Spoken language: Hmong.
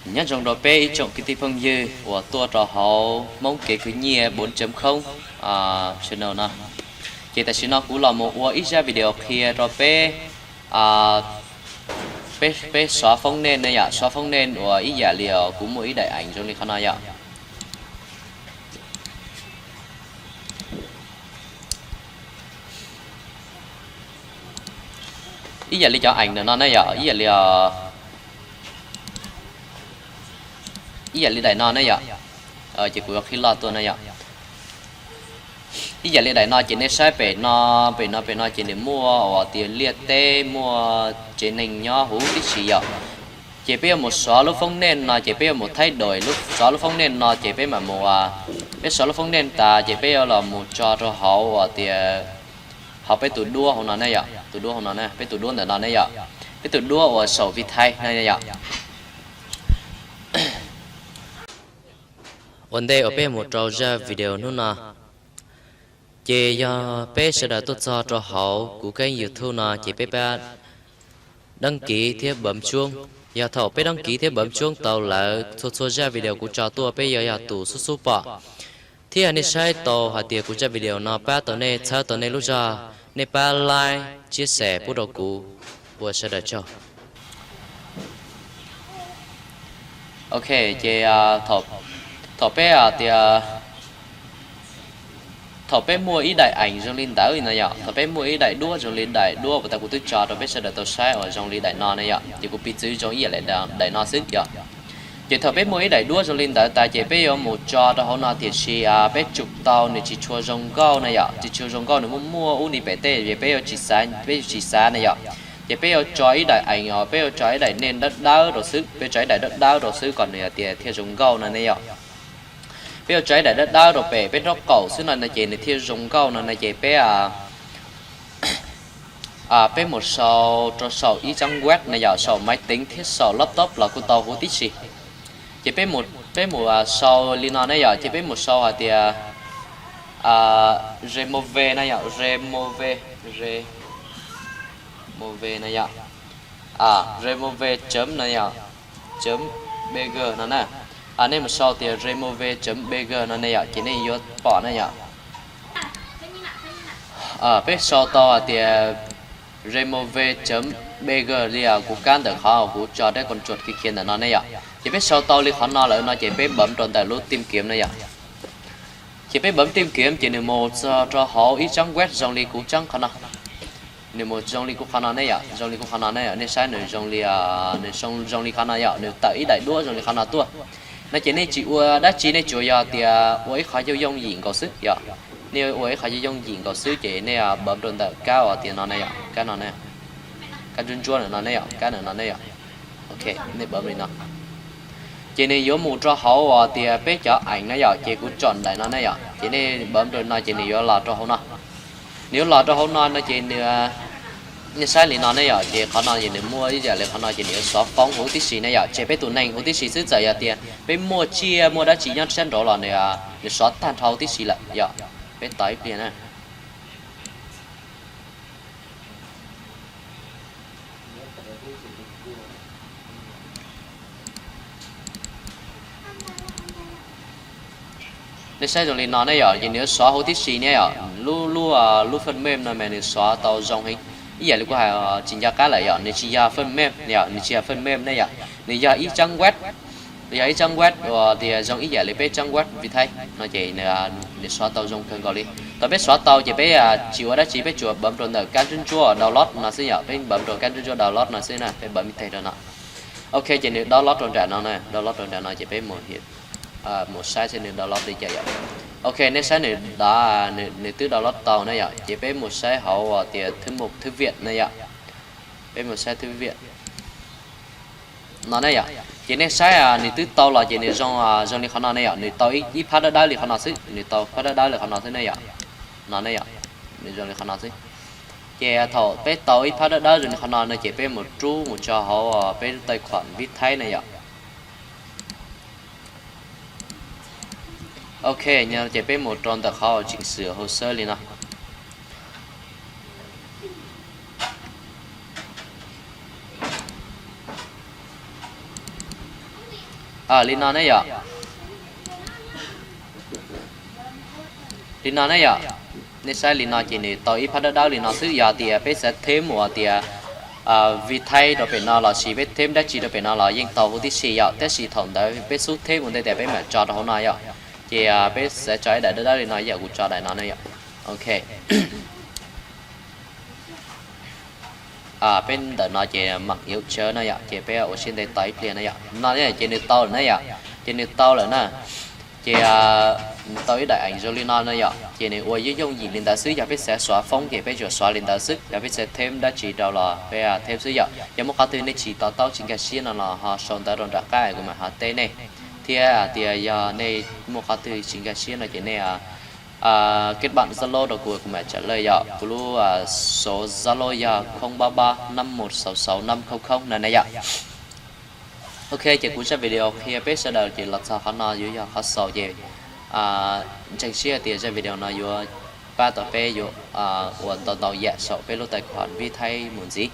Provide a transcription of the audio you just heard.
Nyob zoo rau peb ib tsoom kwv tij phooj ywg uas tuaj rau hauv Hmoob Kev Khwv Nyiaj bốn chấm không channel no. Ces tam sim no kuv los mus ua ib zaj video qhia rau peb, peb, peb xóa phone name ne yom, xóa phone name uas ib yam li kuv muaj ib daim ảnh zoo li qhov no yom. Ib yam li cov ảnh ntawm no ne yom, ib yam li, ib yam li daim no ne yom. Ces kuv yuav qhib loj tuaj ne yom. Ib yam li daim no ces nej saib pem no, pem no, pem no ces nws muaj uas tias liaj teb, muaj tsev neeg nyob huv tib si yom. Ces peb yuav mus xóa lub phone name no, ces peb yuav mus thay đổi lub, xóa lub phone name no ces peb mam mus, peb xóa lub phone name tas ces peb yuav los mus tso rau hauv uas tias, hauv peb tus duab hauv no ne yom, tus duab hauv no ne, peb tus duab ntawm no ne yom, peb tus duab uas saum Vitae no yom. Ua ntej uas peb mus rau zaj video hnub no, ces yog peb sawv daws tuaj txog rau hauv kuv kênh YouTube no ces peb pab đăng ký thiab bấm chuông. Yog thaum peb đăng ký thiab bấm chuông tau lawm, txhua txhua zaj video kuv tso tuaj peb yuav yog tus xub xub pom. Thiab nej saib tau hais tias kuv zaj video no pab tau nej, txhawb tau nej lub zog, nej pab like, chia sẻ pub rau kuv. Ua sawv daws tsaug. Ok, ces thaum peb tias, thaum peb muaj ib daim ảnh zoo li ntawd no yom, thaum peb muaj ib daim duab zoo li daim duab uas tas kuv twb tso rau peb sawv daws tau saib uas zoo li daim no ne yom, ces kuv piv txwv zoo ib yam li daim no xwb yom. Ces thaum peb muaj ib daim duab zoo li ntawd tas ces peb yuav mus tso rau hauv no, tiam sis peb tsum tau nws tsis tshua zoo nkauj na yom, tsis tshua zoo nkauj, nws muaj muaj ub ni pem tej, peb yuav tsis xav, peb yuav tsis xav na yom. Ces peb yuav tso ib daim ảnh, peb yuav tso ib daim name dawb dawb rau xwb, peb tso ib daim dawb dawb rau xwb kom nws tias thiaj zoo nkauj no ne yom. Peb yuav tso ib daim dawb dawb rau pem peb nraub qaum xwb no no ces nws thiaj zoo nkauj no no ces peb peb mus sau rau saum ib trang web na yom, saum máy tính thiab saum laptop los kuj tau huv tib si. Ces peb mus, peb mus sau li no ne yom, ces peb mus sau hais tias remove na yom, remove, remove na yom, remove chấm na yom, chấm bg no na. Nej mus sau tias remove chấm bg no ne yom, ces nej yuav pom na yom. Peb sau tau hais tias remove chấm bg li kuv kab ntawm qhov kuv tso dab kon tsuas khiav khiav ntawm no ne yom. Ces peb sau tau li qhov no lawm no ces peb bấm rau ntawm lub tìm kiếm na yom. Ces peb bấm tìm kiếm ces nws mus txog rau hauv ib trang web zoo li kuv trang qhov no. Nws mus zoo li kuv qhov no ne yom, zoo li kuv qhov no ne yom, nej saib nws zoo li, nws zoo li qhov no yom, nws tawm ib daim duab zoo li qhov no tuaj. No ces nej tsis ua dab tsi, nej tsuas yog tias ua ib qhov yooj yooj yim nkaus xwb yom. Nej ua ib qhov yooj yooj yim nkaus xwb ces nej bấm rau ntawm kab uas tias no ne yom, kab no ne, kab ntsuab ntsuab ntawm no ne yom, kab ntawm no ne yom. Ok, nej bấm li no. Ces nws yuav mus rau hauv uas tias peb cov ảnh na yom, ces kuv chọn daim no ne yom, ces nej bấm rau no ces nws yuav los rau hauv no. Nws yuav los rau hauv no no ces nws, nej saib li no ne yom, ces qhov no ces nws muaj ib yam li qhov no ces nws yuav xóa phone huv tib si ne yom, tseg peb tus neeg huv tib si xwb, txawm yog tias peb muaj tsiaj muaj dab tsi nyob sab nraud los nws, nws xóa tag nrho huv tib si lawm yom. Peb tos ib pliag na. Nej saib zoo li no ne yom, ces nws yuav xóa huv tib si ne yom, lub, lub, lub phần mềm no mas nws xóa tau zoo heev. Ib yam li kuv hais tsis nco qab lawm yom, nws tsis yog phần mềm yom, nws tsis yog phần mềm ne yom, nws yog ib trang web, nws yog ib trang web uas tias zoo ib yam li peb trang web Vitae no ces nws xóa tau zoo kawg nkaus li. Thaum peb xóa tau ces peb tsis ua dab tsi, peb tsuas bấm rau ntawm kab ntsuab ntsuab download no xwb yom, peb bấm rau kab ntsuab ntsuab download no xwb na, peb bấm ib teg rau no. Ok, ces nws download rau nram no na, download rau nram no ces peb mus, mus saib seb nws download li cas yom. Ok, nej saib nws, nws twb download tau na yom, ces peb mus saib hauv uas tias thư mục thư viện na yom. Peb mus saib thư viện no ne yom. Ces nej saib nws twb tau los ces nws zoo, zoo li qhov no ne yom, nws tau ib phab dawb dawb li qhov no xwb, nws tau phab dawb dawb li qhov no xwb ne yom. No ne yom, nws zoo li qhov no xwb. Ces thaum peb tau ib phab dawb dawb zoo li qhov no no ces peb mus rub mus tso hauv peb lub tài khoản Vitae na yom. Ok, ces peb mus rau ntawm qhov chỉnh sửa hồ sơ li no. Li no ne yom, li no ne yom. Nej saib li no ces nws tau ib phab dawb dawb li no xwb. Yog tias peb xav thêm mus tias vi thaib rau pem no los sis peb thêm dab tsi rau pem no los yeej tau huv tib si yom, tab sis thaum ntawd peb xub thêm ua ntej tias peb mam tso rau hauv no yom. Ces peb xav tso ib daim dawb dawb li no yom, kuv tso daim no ne yom. Ok, peb ntawm no ces mảng yêu cầu no yom, ces peb ua siab ntev tos ib pliag no yom. No ces nws tau lawm na yom, ces nws tau lawm na. Ces nws tau ib daim ảnh zoo li no no yom, ces nws ua yooj yooj yim li ntawd xwb. Yog peb xav xóa phone ces peb tsuas xóa li ntawd xwb. Yog peb xav thêm dab tsi rau los peb thêm xwb yom. Yog muaj qhov twg nej tsis to taub tsis nkag siab no los ho sau ntawv rau nram qab kuv mam ho teb nej. Thiab tias yog nej muaj qhov twg tsis nkag siab no ces nej kết bạn Zalo rau kuv, kuv mam trả lời yom. Kuv lub số Zalo yog không ba ba năm một sáu sáu năm không không no na yom. Ok, ces kuv zaj video qhia peb sawv daws ces los txog qhov no yuav yog qhov xaus ces ntseeg siab tias zaj video no yuav pab tau peb yuav ua ntau ntau yam saum peb lub tài khoản vi thaib mus ntxiv.